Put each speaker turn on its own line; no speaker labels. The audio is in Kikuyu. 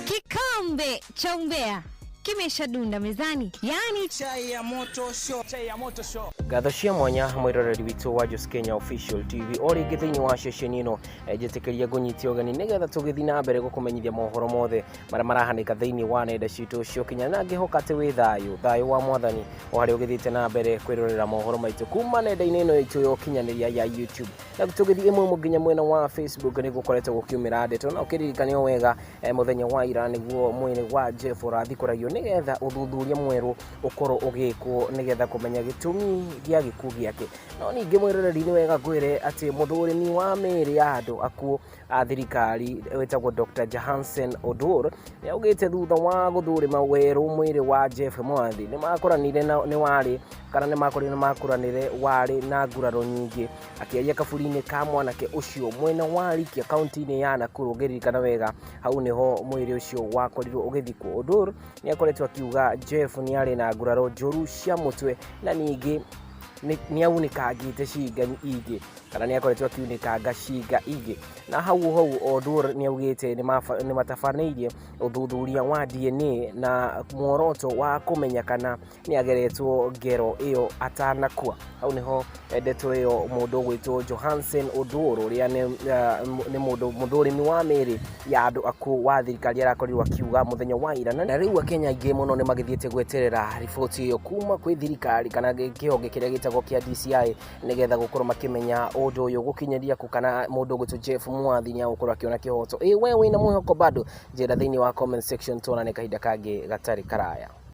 Kikombe cha umbea kimeshadunda mezani, yaani
Chai ya moto show. Chai ya moto show.
Ngatho cia mwanya mwĩroreri witũ wa Jos Kenya Official TV o rĩngĩ thĩinĩ wa ceceni ĩno, njĩtĩkĩria ngũnyitie ũgeni nĩgetha tũgĩthiĩ na mbere gũkũmenyithia mohoro mothe marĩa marahanĩka thĩinĩ wa nenda citũ cia ũkinyanĩria, na ngĩhoka atĩ wĩ thayũ, thayũ wa Mwathani o harĩa ũgĩthiĩte na mbere kwĩrorera mohoro maitũ kuma nenda-inĩ ĩno itũ ya ũkinyanĩria ya YouTube. Na tũgĩthiĩ ĩmwe ĩmwe nginya mwena wa Facebook nĩ gũkoretwo gũkiumĩra ndeto, na ũkĩririkane o wega, mũthenya wa ira nĩguo mwĩrĩ wa Jeff ũrathikũragio nĩgetha ũthuthuria mwerũ ũkorwo ũgĩkwo nĩgetha kũmenya gĩtũmi gĩa gĩkuũ gĩake. No ningĩ mwĩroreri, nĩ wega ngwĩre atĩ mũthũrimi wa mĩĩrĩ ya andũ akuũ a thirikari wĩtagwo Dr. Johansen Odur nĩ augĩte thutha wa gũthũrima werũ mwĩrĩ wa Jeff Mwathi nĩ makoranire na nĩ warĩ kana nĩ makorire nĩ makoranire warĩ na nguraro nyingĩ. Akĩaria kaburi-inĩ ka mwanake ũcio mwena wa Rikia kaunti-inĩ ya Nakuru, ũngĩririkana wega hau nĩho mwĩrĩ ũcio wakorirwo ũgĩthikwo, Odur nĩ akoretwo akiuga Jeff nĩ arĩ na nguraro njũru cia mũtwe na ningĩ nĩ aunĩkangĩte ciĩga ingĩ kana nĩ akoretwo akiunĩkanga ciĩga ingĩ. Na hau hau Odur nĩ augĩte nĩ matabanĩirie ũthuthuria wa DNA na muoroto wa kũmenya kana nĩ ageretwo ngero ĩyo atanakua. Hau nĩho ndeto ĩyo mũndũ ũgwĩtwo Johansen Odur, ũrĩa nĩ mũndũ mũthũrimi wa mĩĩrĩ ya andũ akuũ wa thirikari, arakorirwo akiuga mũthenya wa ira. Na rĩu Akenya aingĩ mũno nĩ magĩthiĩte gweterera riboti ĩyo kuma kwĩ thirikari kana kĩhonge kĩrĩa gĩtagwo kĩa DCI nĩgetha gũkorwo makĩmenya ũndũ ũyũ gũkinyĩria kũ, kana mũndũ ũgwĩtwo Jeff Mwathi nĩ agũkorwo akĩona kĩhoto. Ĩ we wĩna mwĩhoko bado? Njĩra thĩinĩ wa comment section, tuonane kahinda kangĩ gatarĩ karaya.